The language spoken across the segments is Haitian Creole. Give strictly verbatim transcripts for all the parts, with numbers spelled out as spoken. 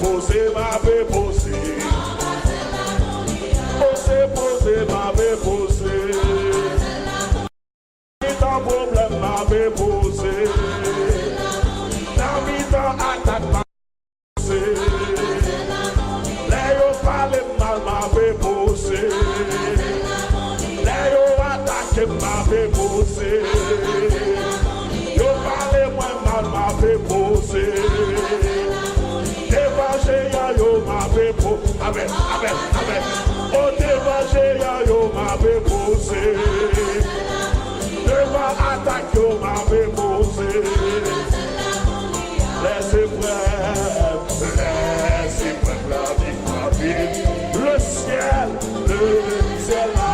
Poze, m ape poze. Poze, poze, m ape poze. Nan mitan pwoblèm, m ape poze. Nan mitan atak, m ape poze. Lè yo pale m mal, m ape poze. Lè yo atake m, m ape poze. Yo pale mwen mal, m ape poze. Devan jeyan yo, m ape po-, amèn, amèn, amèn. O, devan jeyan yo, m ape poze. Devan atak yo, m ape poze. Lèzeprèv, lèzeprèv, lavi frape. Le ciel, le ciel a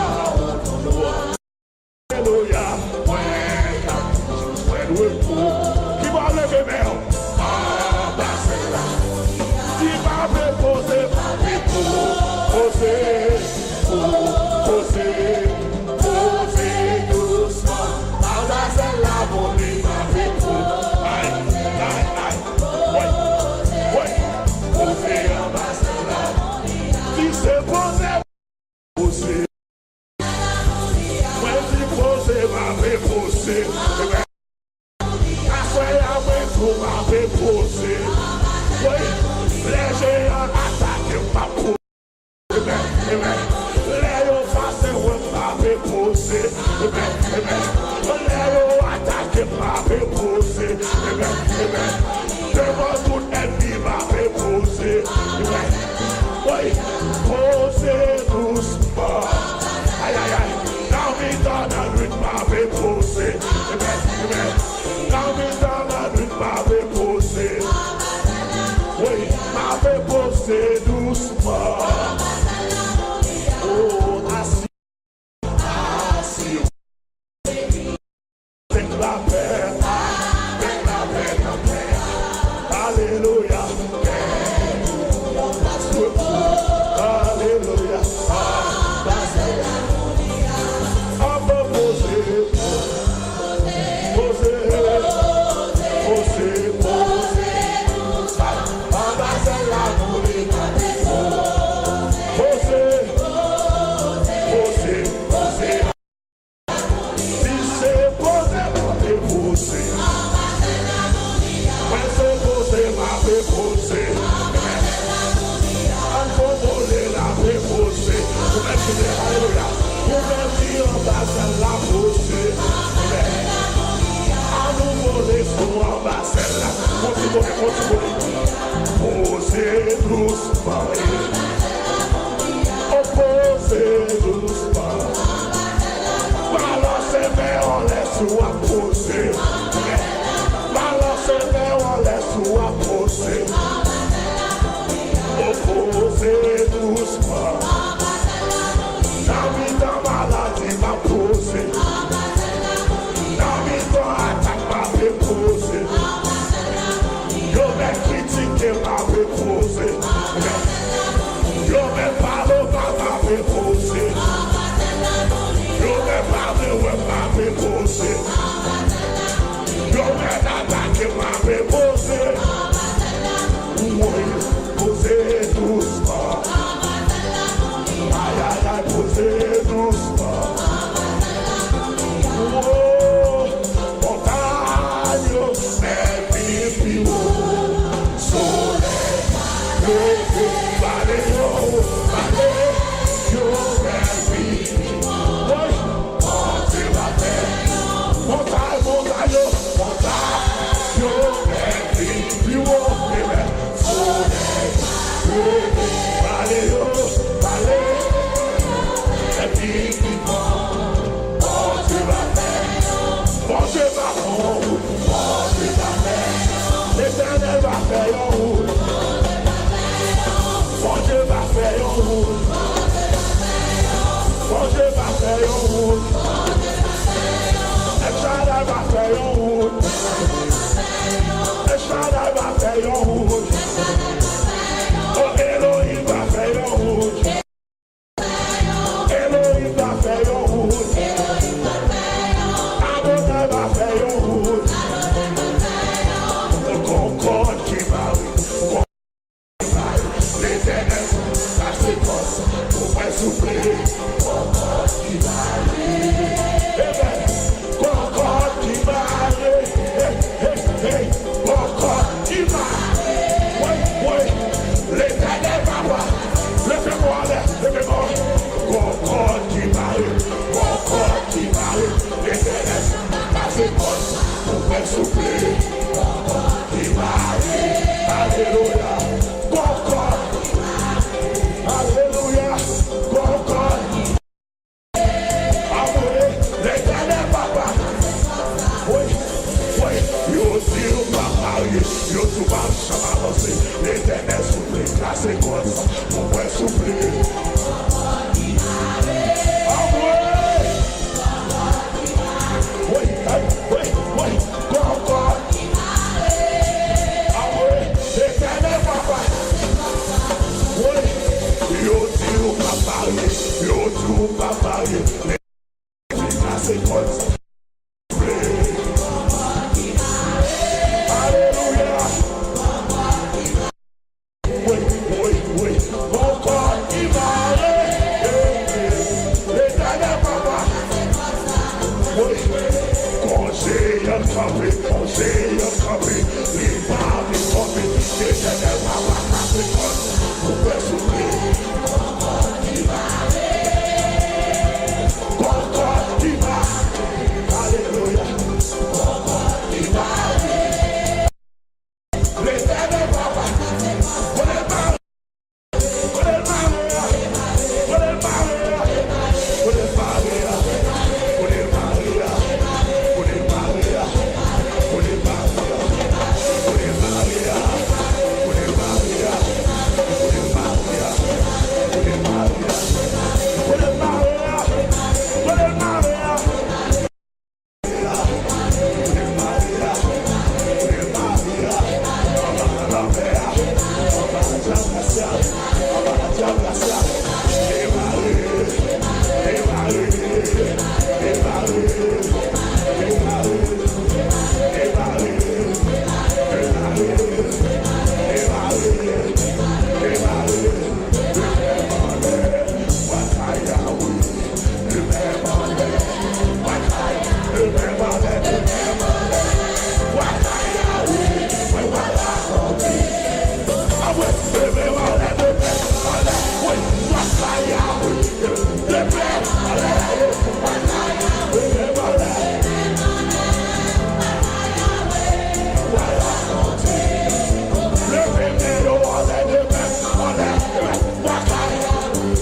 ton gloire. Alelouya. Mwen ka toujou jwenn repo. Ki bò leve men w? Anba sèl la. Di m ape poze, m ape po-, poze, po-, poze, poze dousman. Anba sèl la, poze, m ape po-, ay, ay, ay. Woy, woy. Poze anba sèl la. Di se poze. Poze. Mwen di poze, m ape poze. Aswè a, mwen tou, m ape poze. Wi, lè jeyan atake, m ap poze. Amen, amen. Lè yo fase wè m, m ape poze. Amen, amen. Lè yo atake, m ape poze. Amen, amen. Devan tout ènmi, m ape poze. Amen. Wi, poze dousman. Ay, ay, ay. Nan mitan lannwit, m ape poze. Amen, amen. Nan mitan lannwit, m ape poze. Wi, m ape poze dousman. O, asi- Asire w. Avèk lapè, avèk lapè nan kè a. Alelouya. Alelouya. Anba poze, poze, poze, poze. Anba sèl la, poze, poze, poze. Si se poze, poze, poze. Mwen se poze, m ape poze. Ann fè yon vole, l ape poze. Ou mèt kite, alelouya. Ou mèt di anba sèl la, poze. Ann vole sou anba sèl la. Kontinye, kontinye. Poze dousman. O poze dousman. Balanse men w anlè si w ap poze. Balanse men w anlè si w ap poze. O poze dousman. Nan mitan maladi m ap poze. Nan mitan atak m ape poze. Yo mèt kritike m ape poze. Yo mèt pale mal m ape poze. Yo mèt pa vle wè m ape poze. Yo mèt atake m ape poze. Woy, poze dousman. Ay, ay, ay, poze dousman. Wo, montay yo mèt vin pi wo. Solèy leve, vale yo, vale yo mèt vin pi wo. Woy, Bondye va fè. Montay, montay yo, montay yo mèt vin pi wo. Amen. Solèy leve, vale yo, vale yo mèt vin pi wo. Bondye va fè. Bondye va fè yon wout. Bondye va fè. Letènèl va fè yon wout. Bondye va fè yon wout. Bondye va fè yon wout. El Shaddai va fè yon wout. El Shaddai va fè yon wout. O Elohim va fè yon wout. Elohim va fè yon wout. Adonai va fè yon wout. Konkòd ki mare. Konkòd ki Alelouya. Gon kòd. Alelouya. Gon kòd. Amwe, Letènèl papa. Wi, wi, yo di w pa marye, yo di w pa janm avanse. Letènèl souple, kase kòd sa, pou mwen souple. Amwe. Wi, wi, wi, wi, gon kòd. Amwe, Letènèl papa. Wi, yo di w pa marye, yo di w pa marye. Kase kòd. Alelouya. Wi, wi, wi. Gon kòd ki mare. Letènèl papa. Wi. Gon jeyan kanpe, gon jeyan kanpe. Li pa vle tonbe. Letènèl papa kase kòd. Pou fè soufri. Gon kòd ki mare. Alelouya. Gon kòd ki mare. Letènèl papa. Kote l mare a? Kote l mare a?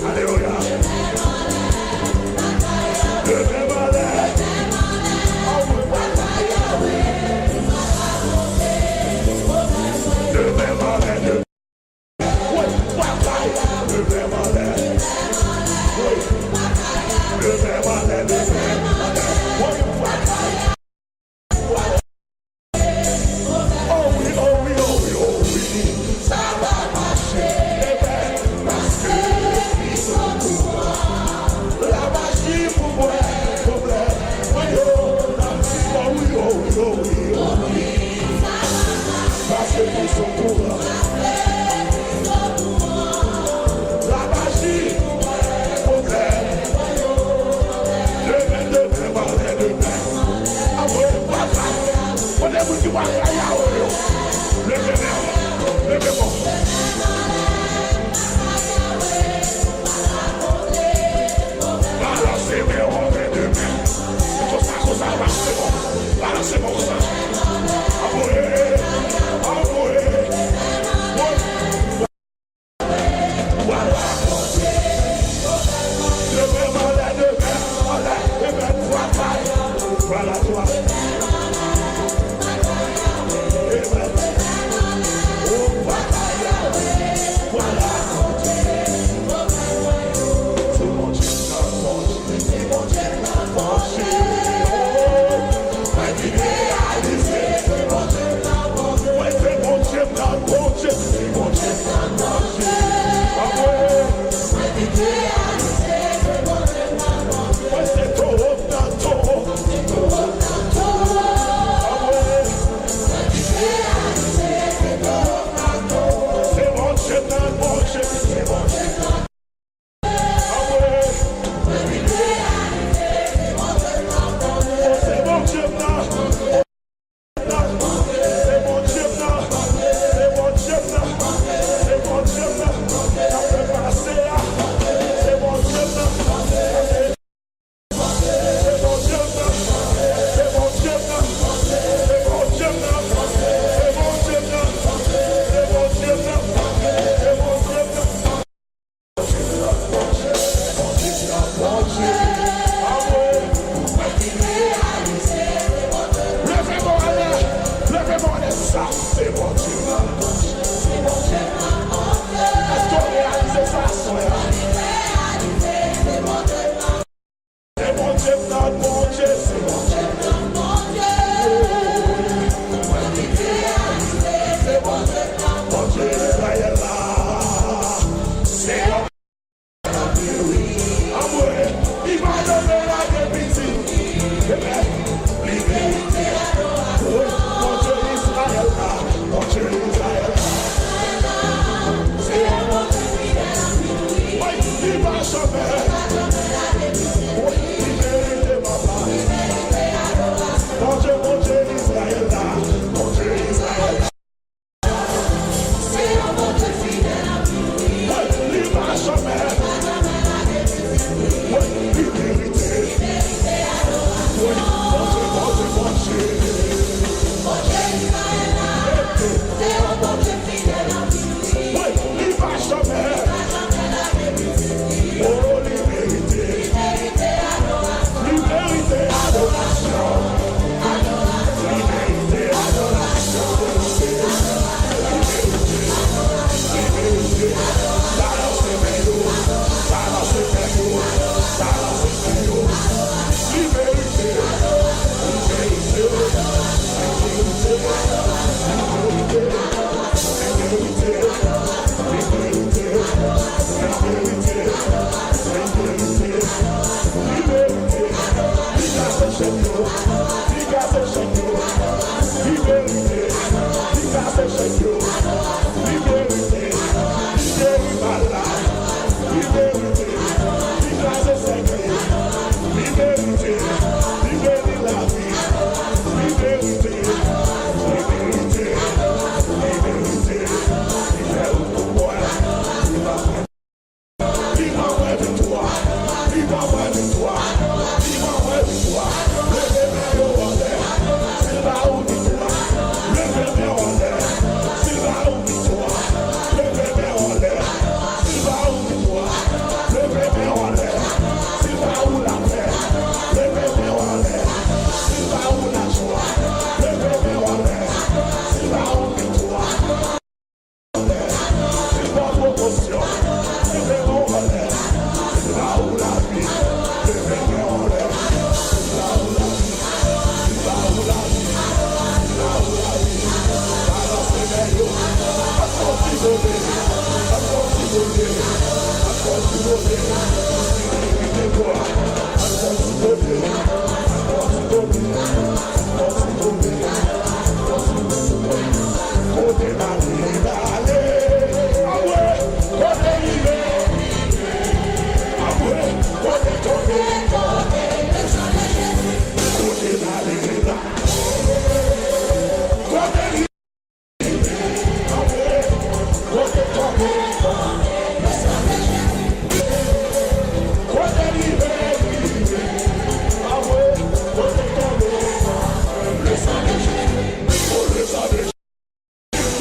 Alelouya. Leve m anlè. Leve m anlè. Leve m anlè. Leve m anlè. Leve m anlè. Oh wi, oh wi, oh wi, oh wi. Sa va mache, ebyen, paske li sou pouvwa. La maji pou mwen, pwoblèm mwen yo, oh wi, oh wi, oh wi, oh wi. Paske li sou pouvwa. La maji, pwoblèm. Demen, demen, mwen demen. Anvoye batay. Kote moun ki batay a yo? Leve men w. Leve men w. Balanse men w anlè demen. Konsa, konsa, balanse men w. Balanse men w konsa. Anvoye. Anvoye.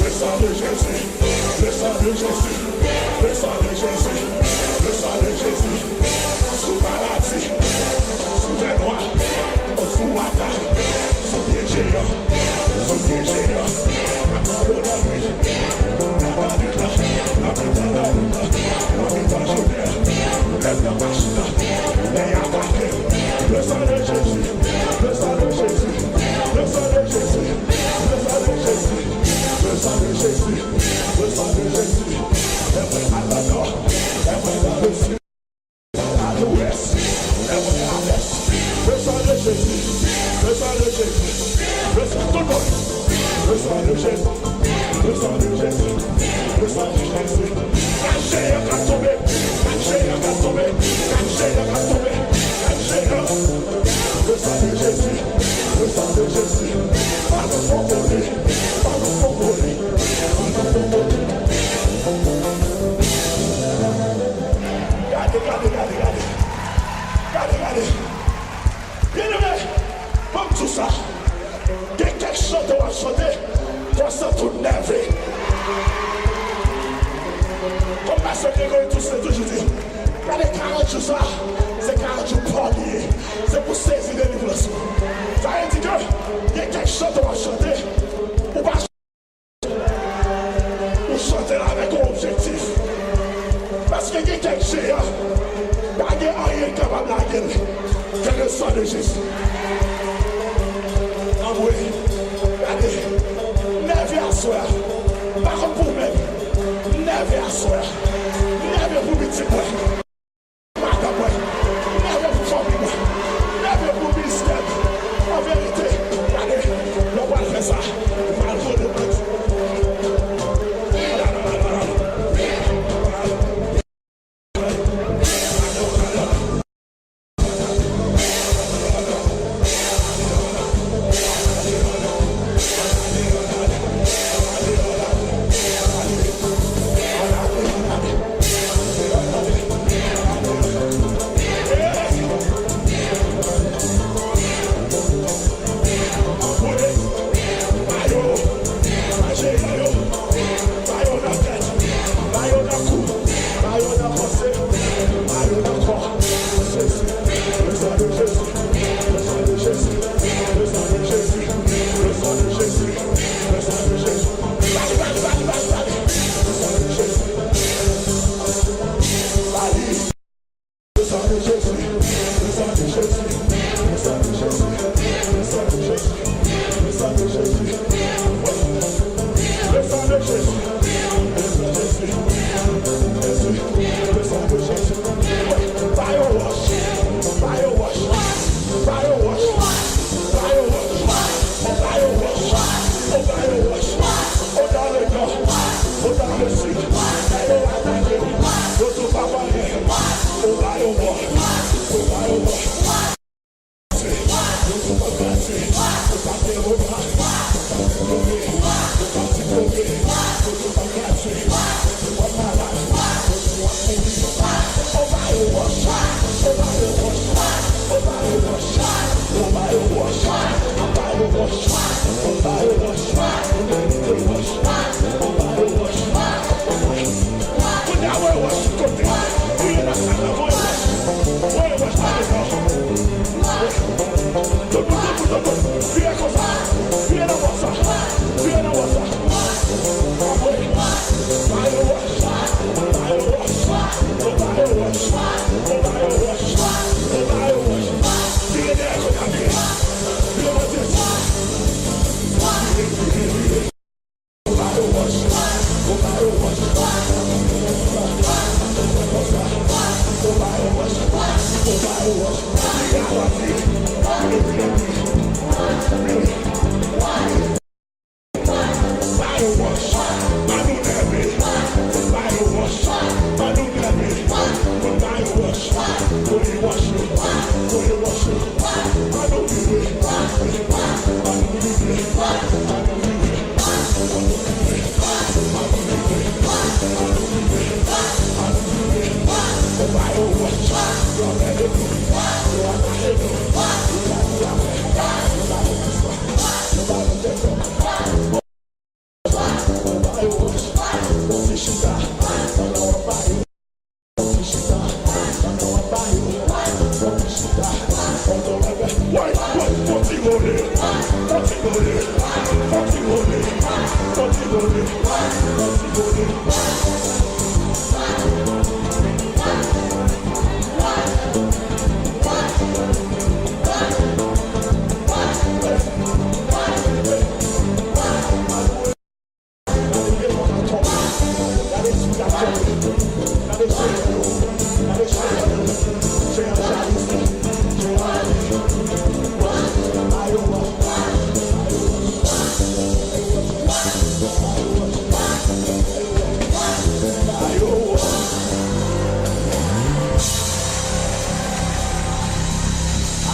Le sang de Jésus, le sang de Jésus, le sang de Jésus, le sang de Jésus. Sou maladi, sou fènwa, sou batay, sou pye jeyan, sou pye jeyan. Nan lannuit, nan lannuit la, nan mitan lannuit la, nan mitan jounen an, lè blan pa chita, lè y atake. Le sang de Jésus, le sang de Jésus, le sang de Jésus, le sang de Jésus, le sang de Jésus, le sang de Jésus. Lè mwen al nan nò, lè mwen nan le sid, al nan lwès, lè mwen a lès. Le sang de Jésus, le sang de Jésus, le sang, tout moun. Le sang de Jésus, le sang de Jésus, le sang de Jésus. Kat jeyan k ap tonbe, kat jeyan k ap tonbe, kat jeyan k ap tonbe, kat jeyan. Le sang de Jésus, le sang de Jésus. Balon fon kole, balon fon kole, balon fon kole. Gade, gade, gade, gade. Gade, gade. Byeneme, ban m di w sa. Gen kèk chante w ap chante, kò sa tou nève. Kòm pastè Gregory Toussaint toujou di, gade karant jou sa, se karant jou pa w li ye. Se pou sezi delivrans ou. Sa vle di ke gen kèk chante w ap chante, ou pa Ou chante l avèk yon objektif. Paske gen kèk jeyan, pa gen anyen k kapab lage l ke le sang de Jésus. Anmwe, gade, nève aswè a. Pa kont pou ou menm. Nève aswè a. Nève pou pitit mwen. Madanm mwen, nève pou fanmi mwen, nève pou ministè m. An verite, gade, lè w pral fè sa, mal konnen mwen.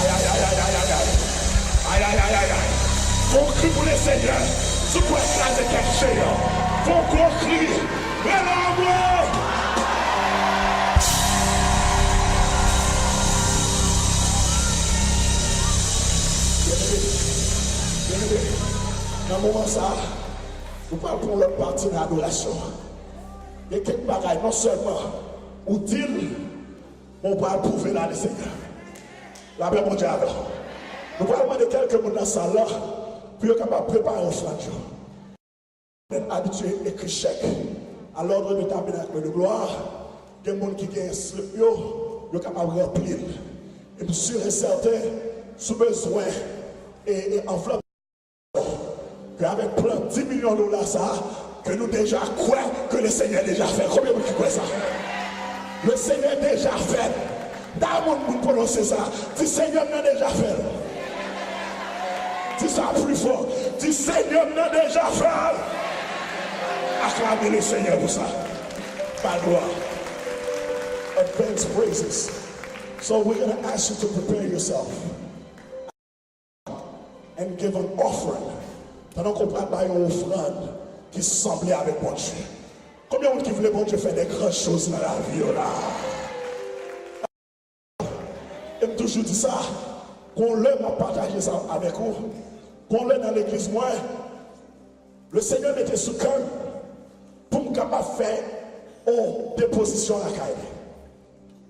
Ay, ay, ay, ay, ay, ay, ay. Ay, ay, ay, ay, ay. Fè yon kri pou Lesenyè. Si w kwè kraze kèk jeyan, fè yon gwo kri. Rele anmwe. Byeneme, byeneme, nan moman sa a, nou pral pran yon lòt pati nan adorasyon an. Gen kèk bagay, non sèlman ou di l, men w pral pwouve l a Lesenyè. Lapè Bondye avè w. Nou pral mande kèlke moun nan sal la pou yo kapab prepare ofrann yo. Mèt abitye ekri chèk à l'ordre de Tabernacle de Gloire. Gen moun ki gen slip yo, yo kapab ranpli l. E m si e sèten, si w bezwen e, e anvlòp, ke avèk plan dis milyon dola sa a, ke nou deja kwè ke Lesenyè deja fè. Konbyen moun ki kwè sa? Lesenyè deja fè. Da moun moun pwononse sa. Di, Senyè m nan deja fè l. Di sa pli fò. Di, Senyè m nan deja fè l. Aklame Lesenyè pou sa. Ba l glwa. Advance praises. So we're gonna ask you to prepare yourself and give an offering. Pandan ke w pral bay yon ofrann ki sanble avèk Bondye. Konbyen moun ki vle Bondye fè de gran choz nan lavi yo la? E m toujou di sa, gon lè m ap pataje sa avèk ou, gon lè nan legliz mwen, Lesenyè mete sou kè m pou m kapab fè yon depozisyon lakay li.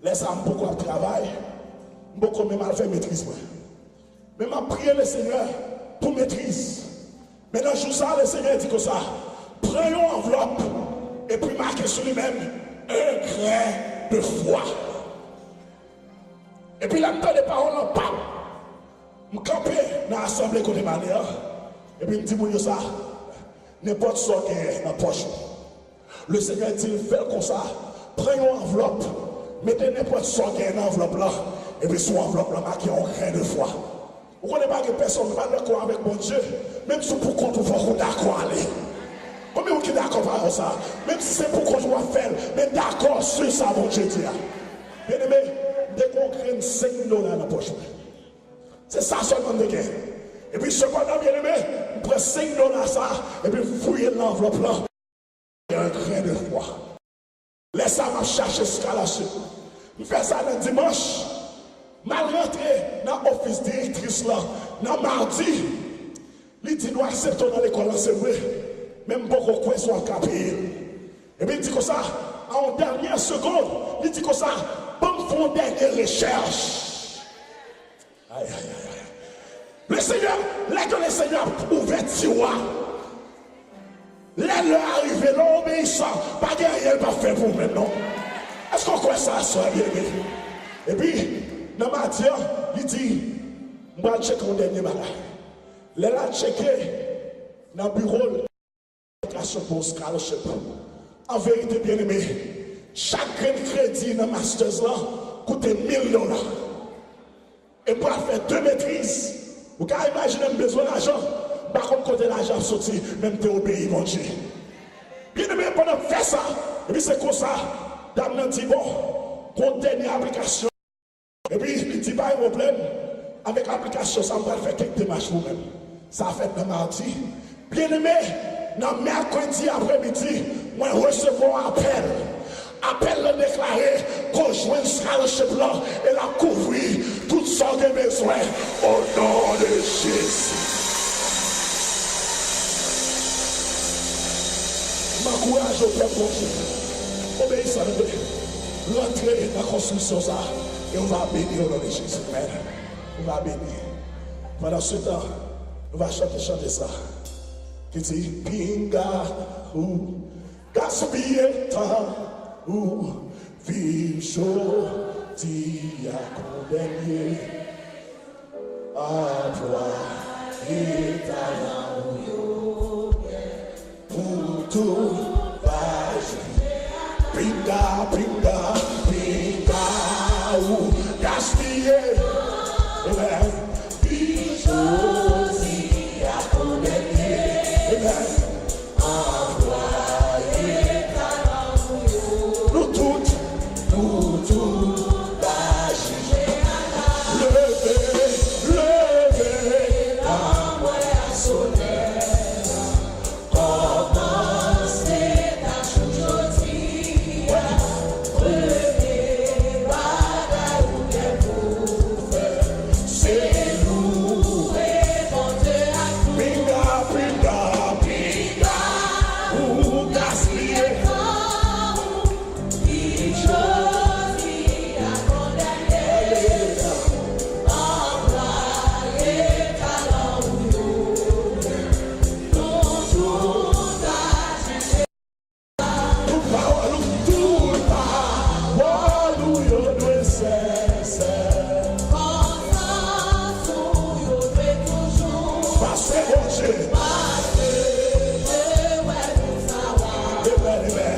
Lè sa a, m poko ap travay, m poko menm al fè metriz mwen. Men m ap priye Lesenyè pou metriz. Men nan jou sa a, Lesenyè di konsa, pran yon anvlòp epi make sou li menm, un grain de foi. Epi lè m tande pawòl lan, pap, m kanpe nan asanble kote m ale a, epi m di moun yo sa, nenpòt sa w genyen nan pòch ou. Lesenyè di l, fè l konsa, pran yon anvlòp, mete nenpòt sa w genyen nan anvlòp lan, epi sou anvlòp lan make yon grain de foi. Ou konnen pa gen pèsonn ki pa dakò avèk Bondye, menm si w pou kont ou fòk ou dakò ale. Konbyen moun ki dakò pawòl sa? Menm si se pou kont ou w ap fè l, men dakò sou sa Bondye di a. Byeneme, m te gen yon grenn senk dola nan pòch mwen. Se sa sèlman m te gen. Epi sepandan, byeneme, m pran senk dola sa, epi m fouye l nan anvlòp lan. Un grain de foi. Lè sa a, m ap chache scholarship. M fè sa nan dimanch. M al rantre nan ofis direktris lan nan madi. Li di, nou aksepte w nan lekòl lan, se vre. Men m poko kwè si w ap ka peye l. Epi l di konsa, a yon dènyè segonn, li di konsa, ban m fè yon dènye rechèch. Ay, ay, ay, ay. Lesenyè, lè ke Lesenyè ap ouvè tiwa, lè lè a rive, lè w obeyisan, pa gen anyen l p ap fè pou ou menm, non. Èske w kwè sa, sè byeneme? Epi, nan madi a, li di, m pral tcheke yon dènye bagay. Lè l al tcheke nan biwo l, aplikasyon pou yon scholarship. An verite, byeneme, chak grenn kredi nan masters lan, koute mil dola. E m pral fè de metriz. Ou ka imajine m bezwen lajan. M pa konn kote lajan ap soti, men m te obeyi Bondye. Byeneme, pandan m fè sa, epi se konsa, dam nan di, bon, gon dènye aplikasyon. Epi li di, pa gen pwoblèm, avèk aplikasyon sa, m pral fè kèk demach pou mwen. Sa fèt nan madi. Byeneme, nan mèkredi apremidi, mwen resevwa yon apèl. Apèl lan deklare ke w jwenn scholarship lan e l ap kouvri tout sa w gen bezwen, o non de Jezi. M ankouraje w, pèp Bondye. Obeyisan, tande. Rantre nan konstriksyon sa a e w va beni, o non de Jezi. Amèn. Ou va beni. Pandan se tan, nou va chante chante sa ki di, pinga ou gaspiye tan ou viv jodi a kon dènye. Anplwaye talan ou yo byen pou tou pa jije. Pinga, pinga, pinga ou gaspiye. Amen. Jodi a pou dènye. Amen. Anplwaye talan ou yo. Nou tout, nou tout pa jije. Leve, leve. Anmwe a solèy la. Kòmanse tach ou jodi a. Premye bagay ou gen pou fè, se louwe Bondye ak tout. Pinga, pinga, pinga ou gaspiye tan ou. Ki jodi a kon dènye. Anplwaye talan ou yo. Nou tout a jije. Tout pawòl ou, tout pawòl ou yo dwe sensè. Konstans ou yo dwe toujou. Paske Bondye. Paske Bondye wè nou sa w ap. Amen, amen.